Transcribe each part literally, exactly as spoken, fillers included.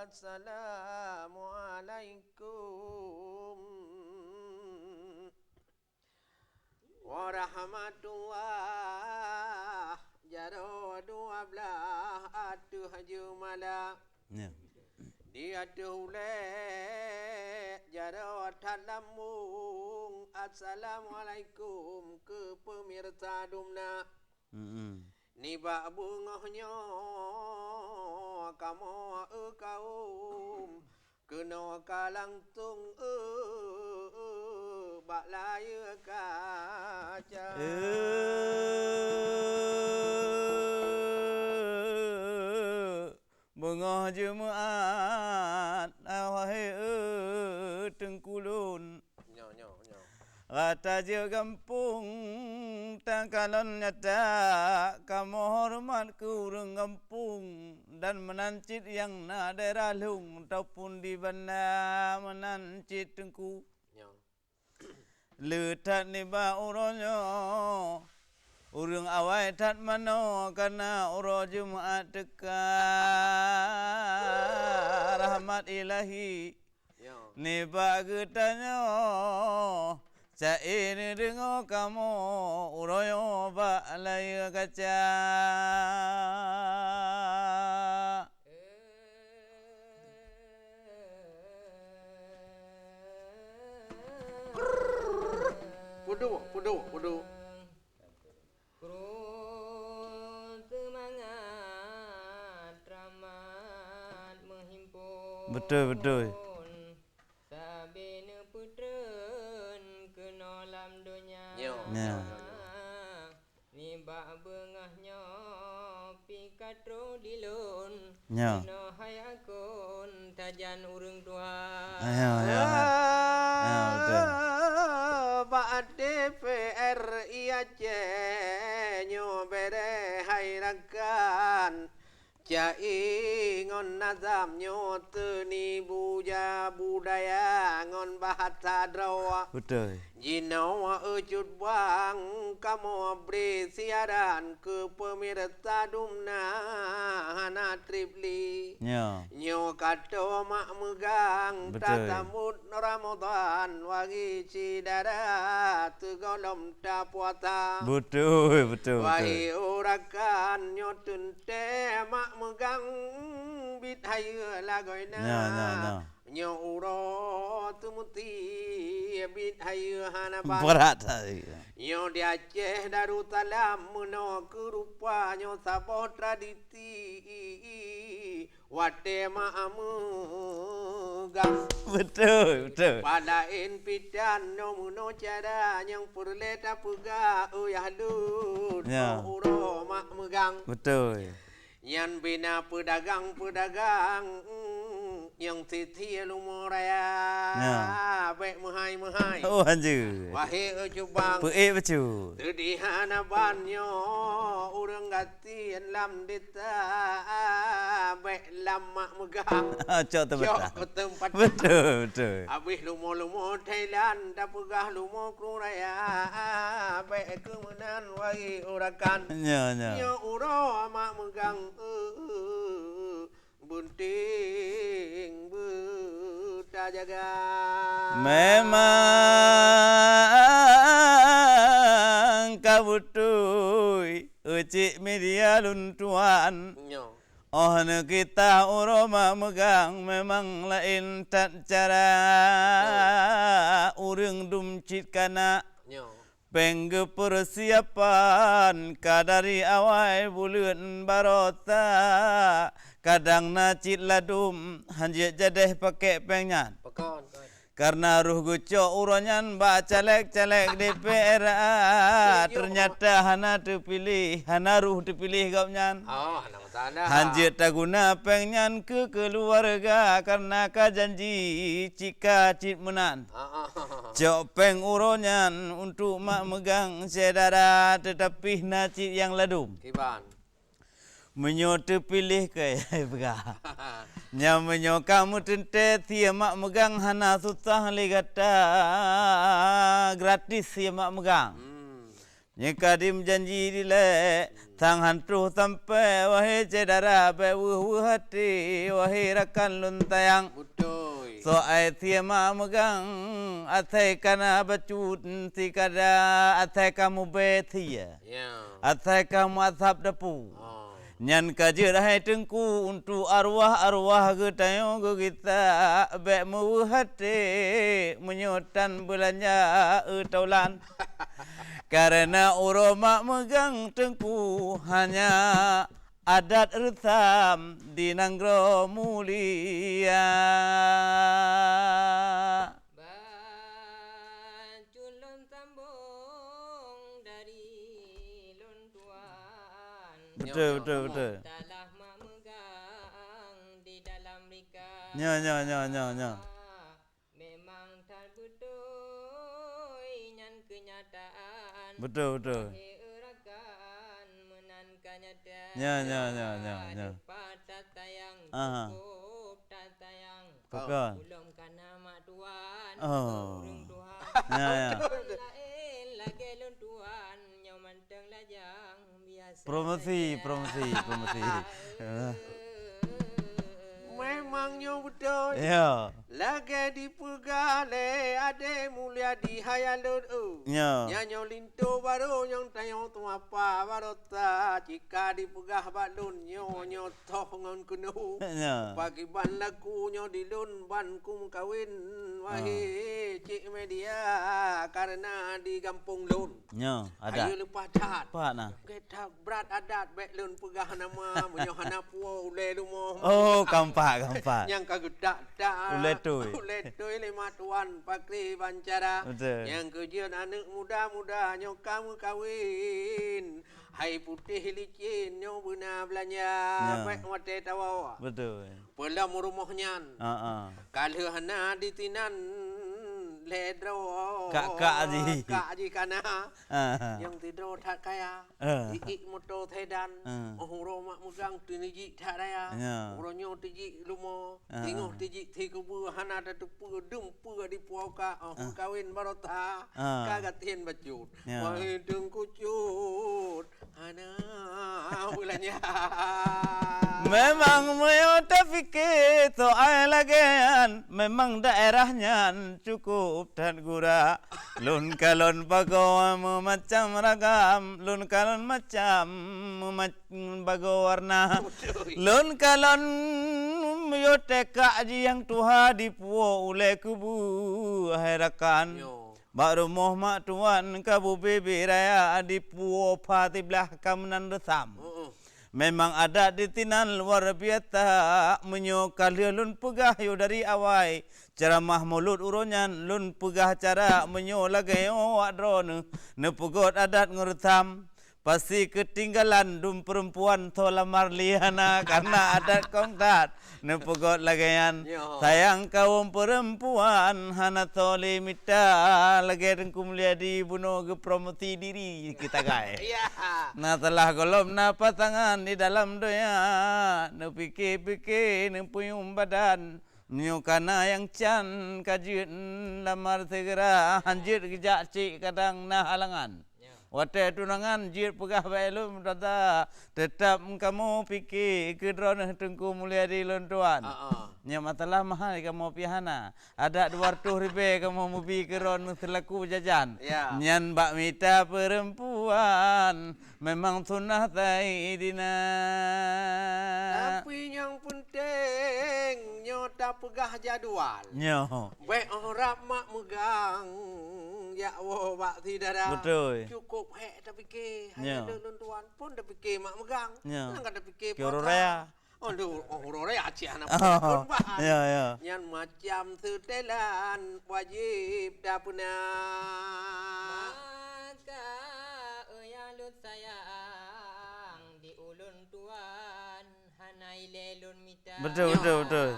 Assalamualaikum warahmatullah. Jaroe dua blaih ateueh jeumala. Ya. Di ateueh ulèe jaroe that lambông. Assalamualaikum keu peumirsa dumna. Mm-mm. Nibak beungoh nyoe kamoe, eh, kawöm, keunoe ka langsông, eh, eh, eh, bak layeue kaca. Eh, beungoh Jumeu'at, ah, wahé, eh, teungku lôn. Nyoe, nyoe, nyoe. Rata jeuet gampông takalon nyata, kamoe horeumat keu ureuëng gampông dan meunan cit nyang na daerah lhong ataupun di banda meunan cit teungku. Nyoe. Le that nibak uroe nyoe, ureuëng awai that manoe kana uroe Jumeu'at teuka rahmat Ilahi. Nibak geutanyoe, ca-e neudeungoe kamoe uroe nyoe bak layeue kaca. Puduk, puduk, puduk. Krue seumangat rahmat meuhimpon. Beutôi, beutôi. Sabe neupeutreun keunoe lam donya. Nyoe. Nyoe. Nibak beungoh nyoe pih ka troh di lôn. Nyoe. Keunoe hai akon tajan ureuëng tuha. Ayo, ayo, ayo. Ayo, beutôi. Bak T V R I Aceh nyoe bere hai rakan. Ca-e ngon nazam nyoe teuni buja budaya ngon bahasa droe. Beutôi. Jinoe, eh, cut bang kamoe bri siaran keu peumirsa dumna hana treb li. Nyoe. Nyoe ka tô mak meugang. Beutôi. Tasambot Ramadhan wahé syedara, sigohlom tapuasa. Beutôi, beutôi, beutôi. Wahé rakan nyoe teuntée mak meugang bit hayeue lagoena. Nyoe, nyoe, nyoe. Nyoe uroe teumeuti bit hayeue hana ban. Brat hai. Nyoe di Aceh Darussalam meunoe keurupa nyoe saboh tradisi. Watée mak meugang. Beutôi, beutôi. Palaén pitan nyoe meunoe cara nyang peureulée tapeugah, uyah lôn. Ya. Uroe mak meugang. Beutôi. Nyan bina peudagang-peudagang, mm, nyang sithie lumoe raya. Ya. Bék meuhai-meuhai. Oh, hanjeuet. Wahé, eh, cut bang. Peuék bacut. Teudih hana ban nyoe ureuëng gasien lam desa, bék lam mak meugang. Cok teumpat. Cok teumpat. Beutôi, beutôi. Abéh lumoe-lumoe Thailand, tapeugah lumoe Krueng Raya, bék keu meunan wahé rakan. Nyoe, nyoe. Nyoe uroe mak meugang, eh, eh, eh. Bunting beutajaga. Memang ka beutôi, eh, cik media lôn tuan. Nyoe. Oh, neukita uroe mak meugang memang laén that cara. Betul. Ureuëng dum cit kana. Nyoe. Péng geupeursiapan ka dari awai buleuen baroesa, kadang na cit ladum hanjeuet jadeh pakék péng nyan. Pakon, kon. Kareuna roh geucok uroe nyan bak caleg-caleg D P R A, teunyata hana teupiléh, hana roh teupiléh gobnyan. Oh, hana masalah. Hanjeuet taguna péng nyan keu keuluwarga, kareuna ka janji cika cit meunan. Ah, ah. Cok péng uroe nyan untuk mak meugang syedara, teutapi na cit nyang ladum. Kiban. Meunyoe teupiléh keu peugah. Nyan meunyoe ka meuteuntée sie mak meugang hana susah lé gata, gratis sie mak meugang. Hmm. Nyang ka dimeujanji dilée, sang han troh sampoe, wahé syedara, bék weueh-weueh até, wahé rakan lôn sayang. Beutôi. Soai sie mak meugang, asai ka na bacut sikada, asai ka mubée sie. Ya. Asai ka meuasab dapu. Oh. Nyan ka jeuet hai Teungku untuk arwah-arwah geutanyoe geugisa, bék meuweueh até meunyoe tan beulanja eu taulan. Karena uroe mak meugang Teungku hanya adat reusam di nanggroe mulia. Bacut lôn sambong dari lôn tuan. Betul, betul, betul. Talah mak meugang di dalam rika. Nyo, nyo, nyo, nyo, nyo. Memang that beutôi nyan keunyataan. Betul, betul. Wahé rakan meunan ka nyata. Nyo, nyo, nyo, nyo, nyo. Dipat that sayang, aha, cukup that sayang. Pakon? Ulôn kana mak tuan, oh, ureueng tuha. Ya, ya. Laén lagée lôn tuan, nyoe mantong lajang biasa. Promosi, saja, promosi, promosi. Memang nyoe beutôi. Ya. Lagée dipeugah lé Ade Mulyadi, hai lôn, eu. Ya. Nyan nyoe linto barô nyang tanyoe teumapa baroesa, jika dipeugah bak lôn nyoe, nyoe toh ngon keunoe. Nyo. Pakriban laku nyoe di lôn ban kumeukawen, wahé, ah, cik media, karena di gampông lôn. Nyo, adat. Ayo leupah that. Pat na. Gét that brat adat, bék lôn peugah nama, meunyoe hana puwoe ulée lumoh. Oh, kampak, kampak. Nyang ka geutak-tak. Ulée tui. Ulée tui lé mak tuan pakri bancara. Betul. Nyang keujeuet aneuëk muda-muda nyoe ka meukawen. Hai putéh licén nyoe beuna beulanja, ya, bék watée tawoe. Betul. Peulom rumoh nyan. Ha, ha. Ka lheueh hana ditinan lé droe. Kak-kak jih. Kak jih kana. Ha, ha. Nyang sidroe that kaya. Ha. Iék moto sedan. Ha. Oh, uroe mak meugang teunijik that raya. Ya. Uroe nyoe tijik lumo. Ah, teungoh, ah, tijik sikeubeue hana tateupeue dum peue dipuwoe ka, oh, ah, meukawen baroesa, ah, ka gasien bacut. Ya. Wahé Teungku Cut, hana beulanja. Memang meunyoe tapike soai lagée nyan, memang daerah nyan cukup that gura. Lôn kalon bagoe meumacam ragam, lôn kalon macam meumacam bagoe warna. Beutôi. Lôn kalon meuyue teuka jih nyang tuha dipuwoe ulée kubu, hai rakan. Yo. Bak rumoh mak tuan ka bubé-bé raya dipuwoe pha siblah ka meunan reusam. Heeh. Memang adat ditinan luar biasa, meunyoe ka lheueh lôn peugah yoh dari awai. Ceramah mulod uroe nyan lôn peugah cara meunyoe lagée nyoe awak droeneuh neupeugot adat ngon reusam. Pasti keutinggalan dum peurempuan tho lamar lé hana, karna adat kong that neupeugot lagée nyan. Yo. Sayang kawom peurempuan hana tho lé mita lagée Teungku Mulyadi bunoe geupromosi diri keu tagai. Ya. Na salah gohlom na pasangan di dalam donya, neupike-pike neupeuyuem badan. Meunyoe kana nyang can ka jeuet lamar seugera, han jeuet geujak cit kadang na halangan. Ya. Watée tunangan jeuet peugah bak lôn tata, teutap kamoe pike keu droeneuh Teungku Mulyadi lôn tuan. Ah, ah. Nyan masalah mahai kamoe pih hana. Adak dua reutôh ribée kamoe mubi keu droeneuh seulaku jajan. Ya. Nyan bak mita peurempuan. Memang sunnah Saidina. Tapi nyang peunteng nyoe tapeugah jadwal. Nyoe. Bék oh rab mak meugang jak woe bak syedara. Beutôi. Cukup hék tapike, nyoe, hana lôn tuan pun tapike mak meugang. Nyoe. Nyang ka tapike keu uroe raya. Aduh, oh, uroe raya Aceh hana, oh, peureulée kon bahan. Ya, ya. Nyan macam seutelan wajéb tapeuna. Maka, oh, ya lôn sayang, di ulôn tuan hana ilée lôn mita. Betul, betul, betul.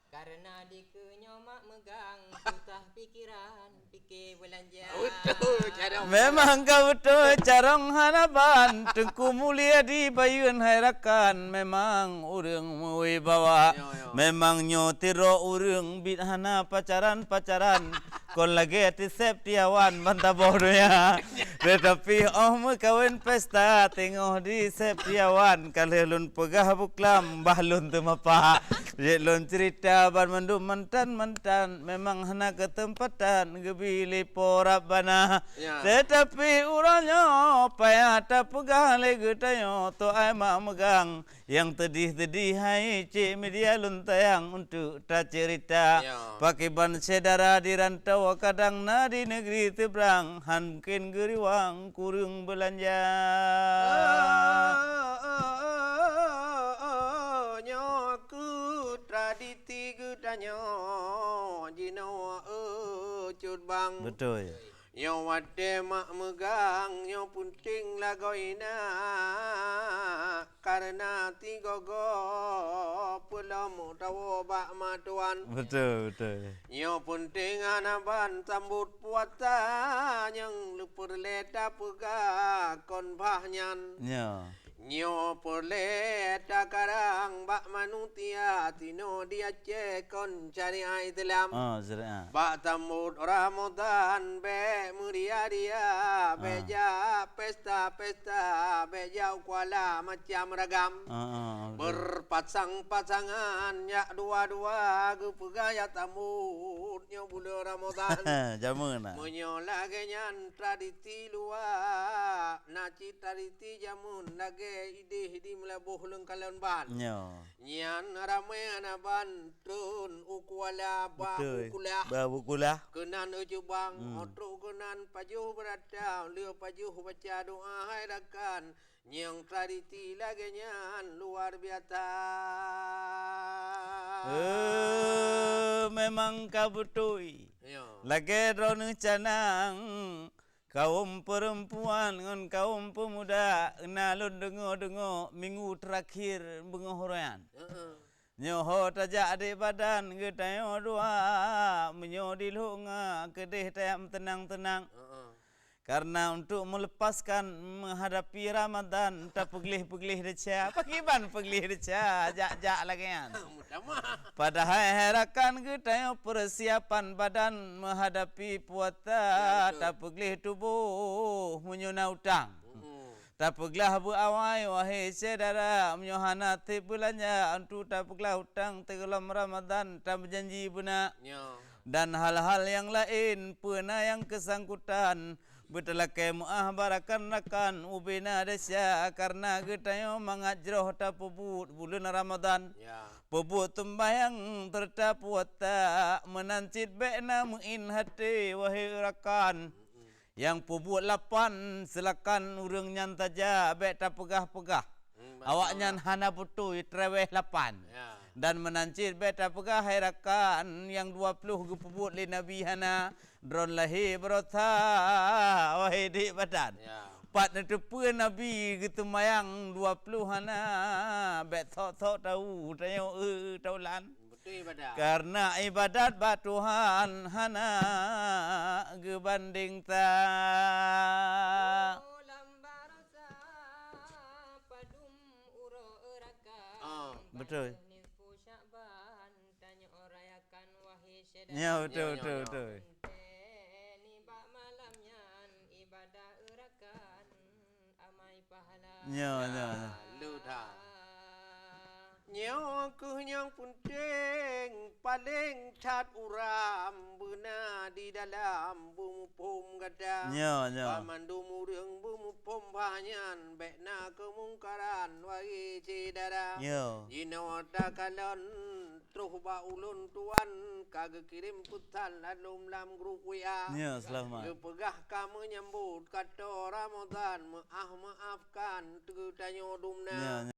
Karena dikeue nyoe mak meugang, susah pikeran. Pike beulanja. Beutôi, carông. Memang ka beutôi, carông hana ban. Teungku Mulyadi bayeuen hai rakan, memang ureuëng meuwibawa. Yo, yo. Memang nyoe sidroe ureuëng biet hana pacaran-pacaran. Kon lagée Tiseb Tiawan ban taboh donya. Teutapi óh meukawen pesta teungoh di Seb Tiawan, ka lheueh lôn peugah buklam bah lôn teumapa. Jeuet lôn ceurita banmandum mantan-mantan, memang hana keuteumpatan geubi lé Po Rabbana. Ya. Teutapi uroe nyoe payah tapeugah lé geutanyoe, toh ai mak meugang. Nyang teudih-teudih hai cit media lôn tayang untuk taceurita. Ya. Pakriban syedara di rantau kadang na di neugri seubrang, han mungken geuriwang kureueng beulanja. Nyoe keuh tradisi geutanyoe jinoe, eh, cut bang. Beutôi. Nyoe watée mak meugang, nyoe peunteng lagoe na, kareuna tigogo peulom tawoe bak matuan. Beutôi, beutôi. Nyoe peunteng hana ban sambot puasa nyang leupeureulée tapeugah kon bah nyan. Nyoe. Nyoe peureulée takarang bak manusia tinoe di Aceh kon syariat Islam. Oh, syariat. Bak sambot Ramadan bék meuria-ria, bék Ah. jak pesta-pesta, bék jak kuala macam ragam. Ah, ah, beutôi. Beurpasang-pasangan jak dua-dua geupeugah jak sambot nyoe buleuen Ramadan. Jameun na. Meunyoe lagée nyan tradisi luwa, na cit tradisi jameun lagée idéh di Meulaboh lôn kalon ban. Nyoe. Nyan ramé hana ban treun u kuala ba Beutôi. Bukulah. Ba Bukulah. Keunan u Jubang, Hmm. trok keunan pajoh beurata, lheueh pajoh baca doa hai rakan. Nyang tradisi lagée nyan luar biasa. Eh, memang ka beutôi. Ya. Lagée droeneuh canang, kaum peurempuan ngon kaum peumuda, na lôn deungoe-deungoe minggu teurakhir beungoh uroe nyan. Heeh. Nyoe ho tajak di badan geutanyoe dua, meunyoe di lhok nga keudeh tajak meuteunang-teunang. Heeh. Karena untuk melepaskan menghadapi Ramadan, tapeugleh-peugleh desya. Pakriban peugleh desya, jak-jak lagée nyan. Meutamah. Padahai hai rakan geutanyoe persiapan badan menghadapi puasa, Ya, betul. tapeugleh tuboh meunyoe na utang. Mm-mm. Tapeuglah beuawai, wahé syedara, meunyoe hana sép beulanja, antu tapeuglah utang sigohlom Ramadan, tameujanji beuna. Nyoe. Dan hal-hal nyang laén, peue na nyang keusangkutan, beutalakée meuáh bak rakan-rakan, ubé na desya, kareuna geutanyoe mangat jroh tapeubuet buleuen Ramadan. Ya. Peubuet seumbahyang seureuta puasa, meunan cit bék na meuén até, wahé rakan. Mm-mm. Nyang peubuet lapan, silakan ureuëng nyan saja bék tapeugah-peugah. Hmm, betul. Awaknyan hana beutôi, teurawéh lapan. Ya. Dan meunan cit bék tapeugah, hai rakan, nyang dua ploh geupeubuet lé Nabi hana, droen lahé baroesa, wahé dék badan. Ya. Pat neuteupeue Nabi geuseumayang dua ploh hana, bék sok-sok tahu, tanyoe, eh, taulan. Beutôi ibadat. Karena ibadat bak Tuhan hana geubandeng sa. Oh, lam baroesa padum uroe rakan. Ah. Beutôi. Nisfu Syakban tanyoe rayakan wahé syedara. Ya, beutôi, Ya, ya, beutôi, ya. beutôi. Nibak malam nyan ibadah rakan. Amai pahala. Nyoe, nyoe, nyoe. Lu that. Nyoe kheueh nyang peunteng, paleng that uram beuna di dalam beumuphom gata. Nyoe, nyoe. Banmandum ureuëng beumuphom bah nyan, bék na keumungkaran, wahé syedara. Nyoe. Jinoe takalon Troh bak ulôn tuan ka geukirém peusan ladôm lam grup W A. Ya, selamat. Geupeugah ka meunyambot katoe Ramadhan, meuáh-meuáfkan geutanyoe dumna. Ya, ya.